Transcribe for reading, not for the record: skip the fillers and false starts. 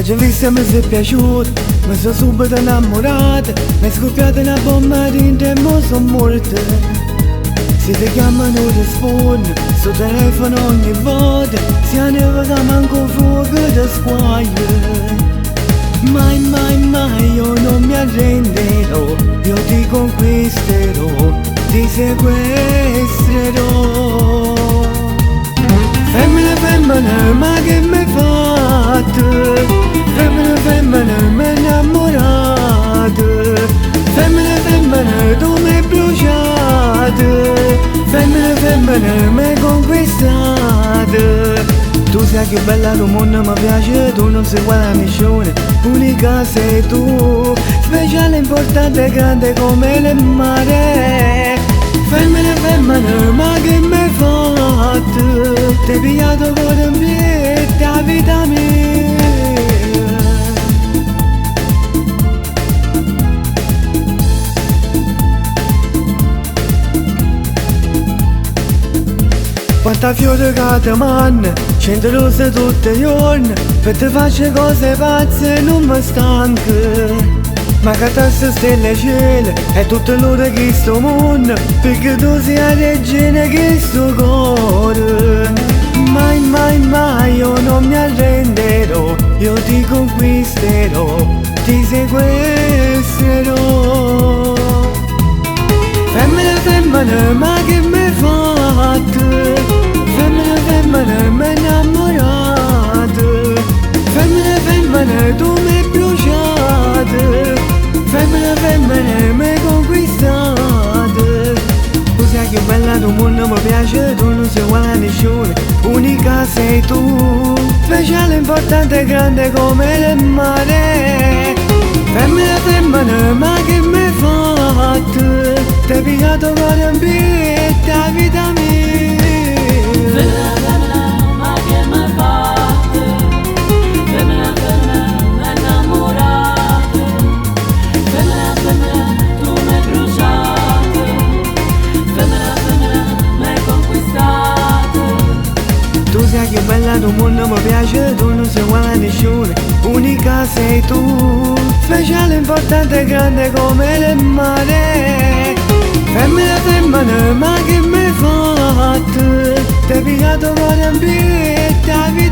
T'aggio vista e me si' piaciuta, me so' subito innammurato, m'è scoppiata na bomba dint' e mo so' muorto. Si te chiammo nun rispunne, sto telefono ogni volta, si 'a neve ca manco 'o fuoco te squaglia. Mai, mai, mai io non mi arrenderò, io ti conquisterò, ti sequestrerò. Femmena, femmena, ma che m'hê fatto? Femmena, femmena, m'hê 'nnammurat. Femmena, femmena, tu m'hê bruciato. Femmena, femmena, m'hê conquistato. Tu sei 'a cchiù bella do munno, mi piace, tu non sei uguale a nessuno, unica sei tu, speciale, importante, grande come il mare. Femmena, femmena, ma che m'hê fatto? T'hê pigliato 'o core 'mpietto, 'a vita mia. Quanta fiore ca te manno, ciento rose tutt' 'e juorne, pe te faccio cose 'e pazze e nun me stanco. M'accattasse stelle 'e cielo e tutte ll'ore 'e chisto munno, pecché tu si 'a regina 'e chisto core. Mai, mai, mai io non mi arrenderò, io ti conquisterò, ti sequestrerò. Femmena, femmena, ma che m'hê fatto? Femmena, femmena, m'hê 'nnammurat. Femmena, femmena, tu m'hê bruciato. Femmena, femmena, m'hê conquistato. Tu sei 'a cchiù bella do munno, mi piace, tu non sei uguale a nessuno, unica sei tu, speciale, importante, grande come il mare. Femmena, femmena, ma che m'hê fatto? T'hê pigliato 'o core 'mpietto, 'a vita mia. Femmena, femmena, ma che m'hê fatto? Femmena, femmena, m'hê 'nnammurat. Femmena, femmena, tu m'hê bruciato. Femmena, femmena, m'hê conquistato. Tu sei 'a cchiù bella do munno, mi piace, tu non sei uguale a nessuno, unica sei tu, speciale, importante, grande come il mare. Femmena, femmena, ma che m'hê fatto? T'hê pigliato 'o core 'mpietto, 'a vita.